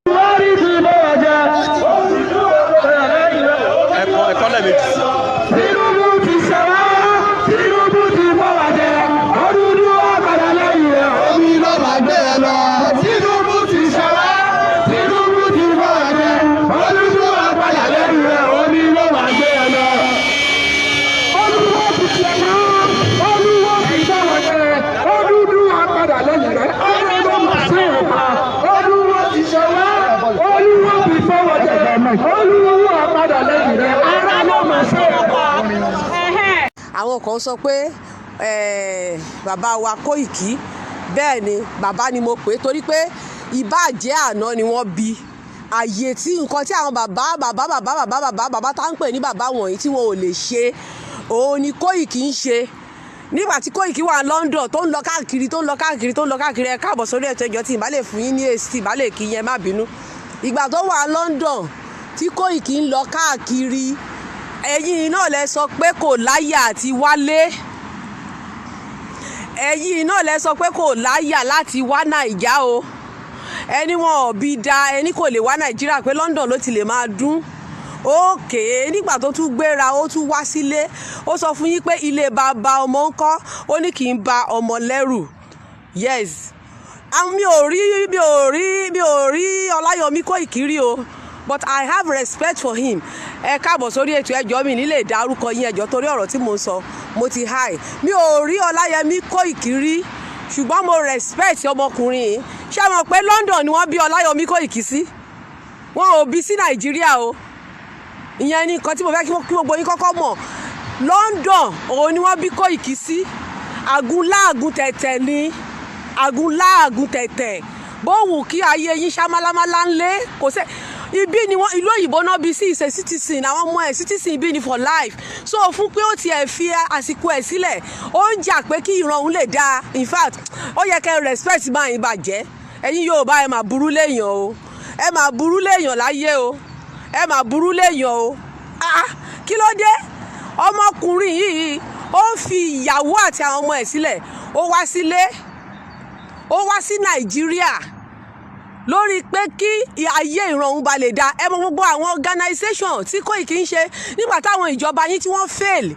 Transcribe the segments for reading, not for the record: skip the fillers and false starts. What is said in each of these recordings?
Buhari ti bọ́ wa jẹ. Ẹ̀kọ́ ẹ̀kọ́ lẹ́ẹ̀mejì sí. Tinubu ti ṣẹ̀wá. Tinubu ti bọ́ wa jẹ. Odùduwà padà lẹ́yìn rẹ̀. Omi ló máa gbé ẹ lọ. Tinubu ti ṣẹ̀wá. Tinubu ti bọ́ wa jẹ. Odùduwà padà lẹ́yìn rẹ̀. Omi ló máa gbé ẹ lọ. Olúwo ti ṣẹ̀wá. Olúwo ti bọ́ wa jẹ. Odùduwà padà lẹ́yìn rẹ̀. Omi ló máa gbé ẹ lọ. Olúwo ti ṣẹ̀wá. Olúwo ti bọ́ wa jẹ. Olúwo padà lẹ́yìn rẹ̀. Ara ló máa ṣe é pa. Àwọn kan sọ pé bàbá wa Kóìkí, bẹ́ẹ̀ ni, bàbá ni mo pè é, torí pé ìbàjẹ́ àná ni wọ́n bí àyè tí nǹkan tí àwọn bàbá bàbá bàbá bàbá bàbá bàbá tá ń pè ní bàbá wọ̀nyí tí wọn ò lè ṣe, òun ni Kóìkí ń ṣe. Nígbà tí Kóìkí wà London, tó ń lọ káàkiri, tó ń lọ káàkiri, tó ń lọ káàkiri. Ẹ káàbọ̀ sórí ètò ìjọ tí ìbá lè fún yín ní èsì, tí ìbá lè kí yẹn, má bínú. Ìgbà tó wà London tí Kóìkí ń lọ káàkiri, ẹ̀yin náà lẹ sọ pé kò láyà àti wálé. Ẹ̀yin náà lẹ sọ pé kò láyà láti wá Nàìjà o. Ẹni wọn ò bí da, ẹni kò lè wá Nàìjíríà, pé London ló ti lè máa dún òkè. Nígbà tó tún gbéra, ó tún wá sílé, ó sọ fún yín pé ilé bàbá ọmọ ń kọ́, ó ní kì í ba ọmọ lẹ́rù. Yes, mi ò rí Ọláyọmí Kóìkí rí o, but I have respect for him. Ẹ káàbọ̀ sórí ètò. Ẹjọ́ mi nílé ìdárúkọ yín, ẹjọ́, torí ọ̀rọ̀ tí mo ń sọ, mo ti high. Mi ò rí Ọláyẹmí Kóìkí rí, ṣùgbọ́n mo respect ọmọkùnrin yìí. Ṣé ẹ mọ̀ pé London ni wọ́n bí Ọláyọmí Kóìkí sí? Wọn ò bí sí Nàìjíríà o. Ìyẹn ni nǹkan tí mo fẹ́ kí gbogbo yín kọ́kọ́ mọ̀. London òun ni wọ́n bí Kóìkí sí. Àgúnláàgùn tẹ̀tẹ̀ ni, àgúnláàgùn tẹ̀tẹ̀. Bóòwù kí ayé yín ṣámálámálá ń lé, kò sẹ́ ibi ni wọ́n, ìlú òyìnbó náà bí sí. Ìṣe citizen, àwọn ọmọ ẹ̀, citizen ibi ni for life. So fún pé ó tiẹ̀ fi àsìkò ẹ̀ sílẹ̀, ó ń jà pé kí ìran òun lè dáa. In fact, ó yẹ kẹ́ respect máa yín bàjẹ́. Ẹ̀yin Yorùbá, ẹ máa burú léèyàn o, ẹ máa burú léèyàn láyé o, ẹ máa burú léèyàn o. Ah, kí ló dé? Ọmọkùnrin yìí, ó ń fi ìyàwó àti àwọn ọmọ ẹ̀ sílẹ̀, ó wá sílé, ó wá sí Nàìjíríà lórí pé kí ayé ìran òun ba lè da. Ẹ mọ gbogbo àwọn organisation tí Kóìkí ń ṣe nígbà táwọn ìjọba yín tí wọ́n fail.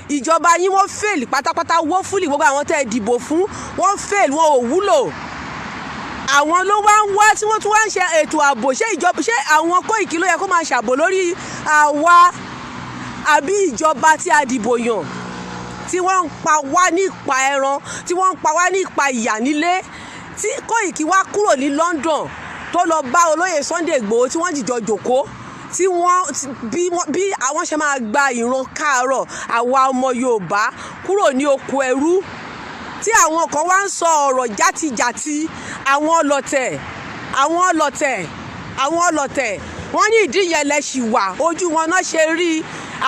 Ìjọba yín, wọ́n fail pátápátá woefully. Gbogbo àwọn tẹ́ ẹ dìbò fún, wọ́n fail, wọn ò wúlò. Àwọn ló wá ń wá tí wọ́n tún wá ń ṣe ètò ààbò. Ṣé ìjọba, ṣé àwọn Kóìkí ló yẹ kó máa ṣàbò lórí àwa, àbí ìjọba tí a dìbò yàn, tí wọ́n ń pa wá nípa ẹran, tí wọ́n ń pa wá nípa ìyà nílé? Tí Kóìkí wá kúrò ní London, tó lọ bá olóyè Sunday Ìgbòho, tí wọ́n jìjọ jòkó, tí wọ́n bí àwọn ṣe máa gba ìran káàárọ̀ àwa ọmọ Yorùbá kúrò ní oko ẹrú, tí àwọn kan wá ń sọ ọ̀rọ̀ játijàti, àwọn ọlọ̀tẹ̀, àwọn ọlọ̀tẹ̀, àwọn ọlọ̀tẹ̀, wọ́n ní ìdí yẹn lẹ ṣì wà. Ojú wọn náà ṣe rí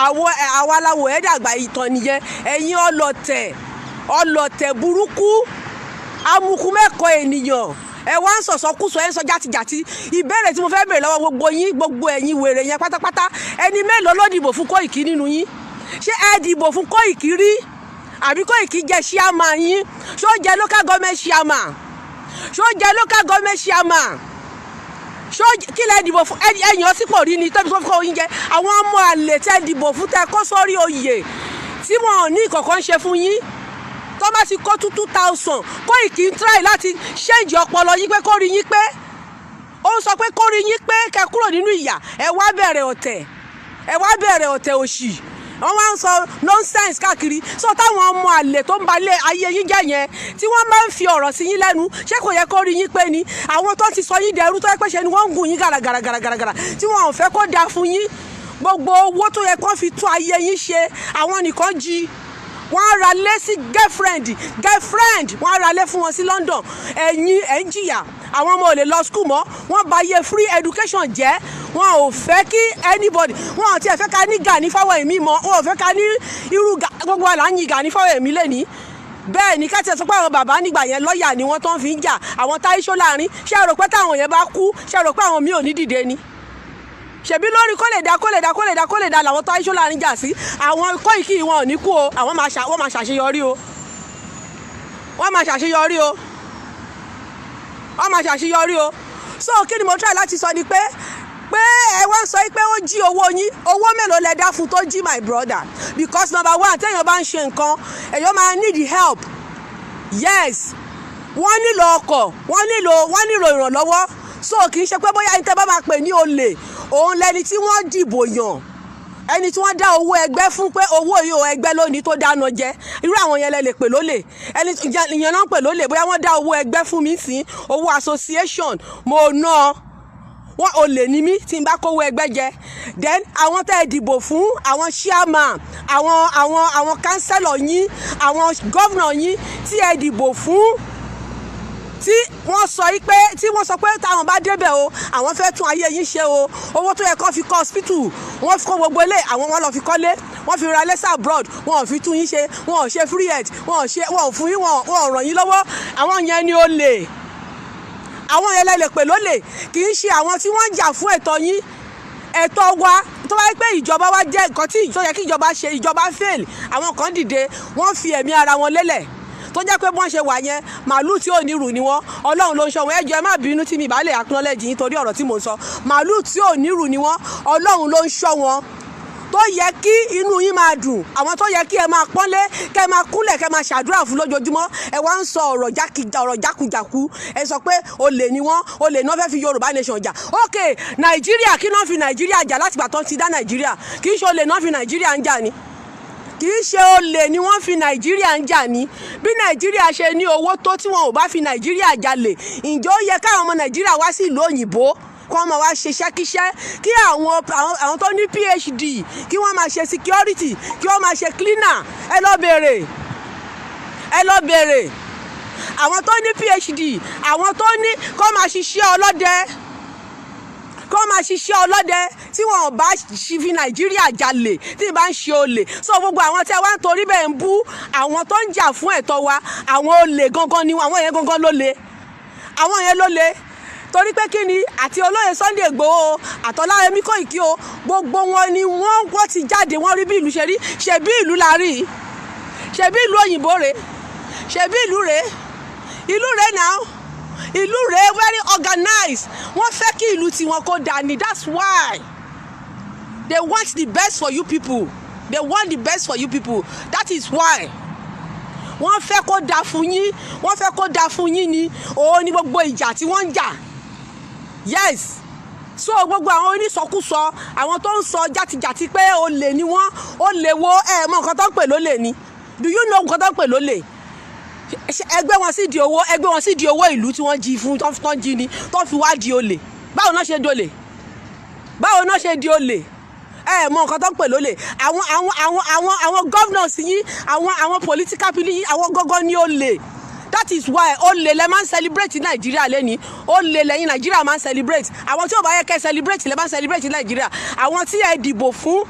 àwọn àwa aláwọ̀ ẹ̀ dàgbà ìtàn nìyẹn. Ẹ̀yin ọlọ̀tẹ̀, ọlọ̀tẹ̀ burúkú, amukumẹ́kọ̀ọ́ ènìyàn, ẹ wá ń sọ̀sọ́kùsọ, ẹ ń sọ játijàti. Ìbéèrè tí mo fẹ́ béèrè lọ́wọ́ gbogbo yín, gbogbo ẹ̀yin wèrè yẹn pátápátá, ẹni mélòó ló dìbò fún Kóìkí nínú yín? Ṣé ẹ dìbò fún Kóìkí rí, àbí Kóìkí jẹ́ chairman yín? Ṣó jẹ́ local government chairman? Ṣó jẹ́ local government chairman? Ṣó kí lẹ dìbò fún? Ẹ̀yàn sípò rí ni tóbi tó fi kó yín jẹ. Àwọn ọmọ àlè tẹ́ dìbò fún, tẹ́ kó sórí oyè, tí wọn ò ní ìkọ̀kọ̀ ń ṣe fún yín, tó bá ti kó 2,000, Kóìkí ń try láti change ọpọlọ yín pé kó rí yín pé, ó ń sọ pé kó rí yín pé kẹ́ kúrò nínú ìyà. Ẹ wá bẹ̀rẹ̀ ọ̀tẹ̀, ẹ wá bẹ̀rẹ̀ ọ̀tẹ̀ òṣì, wọ́n wá ń sọ nonsense káàkiri. So táwọn ọmọ àlè tó ń balẹ̀ ayé yín jẹ́ yẹn, tí wọ́n máa ń fi ọ̀rọ̀ sí yín lẹ́nu, ṣé kò yẹ kó rí yín pé ni? Àwọn tó ti sọ yín dẹrú, tó yẹ pé ṣe ni wọ́n ń gùn yín gàràgàràgàràgàrà, tí wọ́n ò fẹ́ kó dáa fún yín, gbogbo owó tó yẹ kó fi tún ayé yín ṣe, àwọn nìkan jí. Wọ́n á ra lé sí girlfriend, girlfriend, wọ́n á ra lé fún wọn sí London. Ẹ̀yin ẹ̀ ń jìyà, àwọn ọmọ ò lè lọ school mọ́. Wọ́n bà ayé free education jẹ́. Wọn ò fẹ́ kí anybody, wọn ò tiẹ̀ fẹ́ ká ní Gani Fáwẹ́hìnmí mọ́. Wọn ò fẹ́ ká ní irú gbogbo wa là ń yin Gani Fáwẹ́hìnmí lẹ́ni. Bẹ́ẹ̀ ni, ká tiẹ̀ sọ pé àwọn bàbá nígbà yẹn, lọ́ọ̀yà ni wọ́n tó ń fi ń jà àwọn táyíṣó láàrin. Ṣé ẹ rò pé táwọn yẹn bá kú, ṣé ẹ rò pé àwọn míì ò ní dìde ni? Ṣebí lórí kó lè dá, kó lè dá, kó lè dá, kó lè dá làwọn Táyé Ṣọ́lárin jà sí. Àwọn Kóìkì wọn ò ní kú o. Àwọn máa ṣà, wọ́n máa ṣàṣeyọrí o, wọ́n máa ṣàṣeyọrí o, wọ́n máa ṣàṣeyọrí o. So kí ni mo try láti sọ ni pé ẹ wá ń sọ pé ó jí owó yín. Owó mélòó lẹ dá fún tó jí, my brother? Because number one, téèyàn bá ń ṣe nǹkan, èèyàn máa need help. Yes, wọ́n nílò ọkọ̀, wọ́n nílò ìrànlọ́wọ́. So kì í ṣe pé bóyá ẹni tẹ́ bá máa pè ní olè, òun lẹni tí wọ́n dìbò yàn, ẹni tí wọ́n dá owó ẹgbẹ́ fún pé owó yìí ò ẹgbẹ́ lónìí tó dáná jẹ. Irú àwọn yẹn lẹ lè pè lólè. Ẹni ìyẹn náà ń pè lólè. Bóyá wọ́n dá owó ẹgbẹ́ fún mi sí, owó association, mo ná wọ́n, olè ní mí tí n bá kówó ẹgbẹ́ jẹ? Then àwọn tẹ́ ẹ dìbò fún, àwọn chairman, àwọn councillor yín, àwọn governor yín tí ẹ dìbò fún, tí wọ́n sọ pé táwọn bá débẹ̀ o, àwọn fẹ́ tún ayé yín ṣe o. Owó tó yẹ kó fi kọ́ hospital, wọ́n fi kó gbogbo ilé àwọn, wọn lọ fi kọ́lé, wọ́n fi ra lẹ́sà abroad. Wọn ò fi tún yín ṣe, wọn ò ṣe free health, wọn ò ṣe, wọn ò fún yín, wọn ò ràn yín lọ́wọ́. Àwọn yẹn ni olè. Àwọn yẹn lẹ lè pè lólè. Kì í ṣe àwọn tí wọ́n ń jà fún ẹ̀tọ́ yín, ẹ̀tọ́ wa. Tó bá yẹ pé ìjọba wa jẹ́ nǹkan tí tó yẹ kí ìjọba ṣe, ìjọba fail, àwọn kan dìde, wọ́n fi ẹ̀mí ara wọn lélẹ̀, tó jẹ́ pé bọ́n ṣe wà yẹn, màálù tí ò ní rù ni wọ́n. Ọlọ́run ló ń ṣọ́ wọn. Ẹ jọ̀ọ́, ẹ má bínú tí mi bá lè acknowledge yín torí ọ̀rọ̀ tí mò ń sọ. Màálù tí ò ní rù ni wọ́n, Ọlọ́run ló ń ṣọ́ wọn. Tó yẹ kí inú yín máa dùn, àwọn tó yẹ kí ẹ máa pọ́nlé, kẹ́ ẹ máa kúnlẹ̀, kẹ́ ẹ máa ṣàdúrà fún lójoojúmọ́, ẹ wá ń sọ ọ̀rọ̀ jákujàku. Ẹ sọ pé olè ni wọ́n, olè náà fẹ́ fi Yorùbá nation jà. Ok, Nàìjíríà, kí náà fi Nàìjíríà jà látìgbà tó ti dá Nàìjíríà? Kì í ṣe olè náà fi Nàìjíríà ń jà ni? Kì í ṣe olè ni wọ́n fi Nàìjíríà ń jà ní? Bí Nàìjíríà ṣe ní owó tó, tí wọn ò bá fi Nàìjíríà jalè, ǹjẹ́ ó yẹ káwọn ọmọ Nàìjíríà wá sí ìlú òyìnbó kí wọ́n máa wá ṣiṣẹ́kíṣẹ́, kí àwọn tó ní PhD kí wọ́n máa ṣe security, kí wọ́n máa ṣe cleaner? Ẹ lọ bèrè, ẹ lọ bèrè. Àwọn tó ní PhD, àwọn tó ní kó máa ṣiṣẹ́ ọlọ́dẹ, kó máa ṣiṣẹ́ ọlọ́dẹ, tí wọn ò bá fi Nàìjíríà jalè, tí ì bá ń ṣe olè? So gbogbo àwọn tí a wá ń torí bẹ́ẹ̀ ń bú àwọn tó ń jà fún ẹ̀tọ́ wa, àwọn olè gangan ni àwọn yẹn. Gangan ló le, àwọn yẹn ló le. Torí pé kí ni? Àti olóyè Sunday Igboho, àtọ́láyẹmí Kóìkí o, gbogbo wọn ni wọ́n ti jáde. Wọ́n rí bí ìlú ṣe rí. Ṣe bí ìlú la rí? Ṣe bí ìlú òyìnbó rè? Ṣe bí ìlú rè? Ìlú rè náà, ìlú rè, very organized. Wọ́n fẹ́ kí ìlú tiwọn kó dà ní. That's why they want the best for you people. They want the best for you people. That is why wọ́n fẹ́ kó da fún yín. Wọ́n fẹ́ kó da fún yín ni. Òun ni gbogbo ìjà tí wọ́n ń jà. Yes, so gbogbo àwọn onísọkúsọ, àwọn tó ń sọ játijàti pé olè ni wọ́n, olè wo? Ẹ mọ nǹkan tó ń pè lólè ni? Do you know nǹkan tó ń pè lólè? Ẹgbẹ́ wọn sì di owó, ẹgbẹ́ wọn sì di owó ìlú tí wọ́n jí fún, tó ń jí ni tó fi wá di olè. Báwo náà ṣe di olè? Báwo náà ṣe di olè? Ẹ mọ nǹkan tó ń pè lólè? Àwọn governors yín, àwọn political people yín, àwọn gọ́gọ́ ní olè. That is why olè lẹ máa ń celebrate ní Nàìjíríà lẹ́ni. Olè lẹ́yìn Nàìjíríà máa ń celebrate. Àwọn tí ò bá yẹ kẹ́ celebrate lẹ máa ń celebrate ní Nàìjíríà. Àwọn tí ẹ dìbò fún,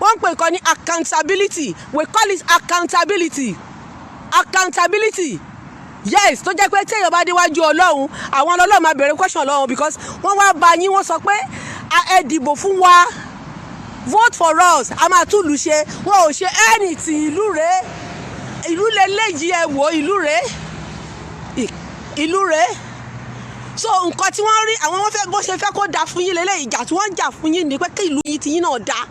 wọ́n ń pè nǹkan ní accountability. We call it accountability. Accountability, yes. Tó jẹ́ pé téèyàn bá déwájú Ọlọ́run, àwọn Ọlọ́run máa bẹ̀rẹ̀ question lọ́wọ́, because wọ́n wá bá yín, wọ́n sọ pé ẹ dìbò fún wa, vote for us, a máa tún ìlú ṣe. Wọn ò ṣe anything. Ìlú rèé, ìlú lélẹ́yìí. Ẹ wò, ìlú rèé, ìlú rèé. So nǹkan tí wọ́n rí, àwọn wọ́n fẹ́ bó ṣe fẹ́ kó dáa fún yín lélẹ́yìí. Ìjà tí wọ́n ń jà fún yín ni pé kí ìlú yín ti yín náà dáa.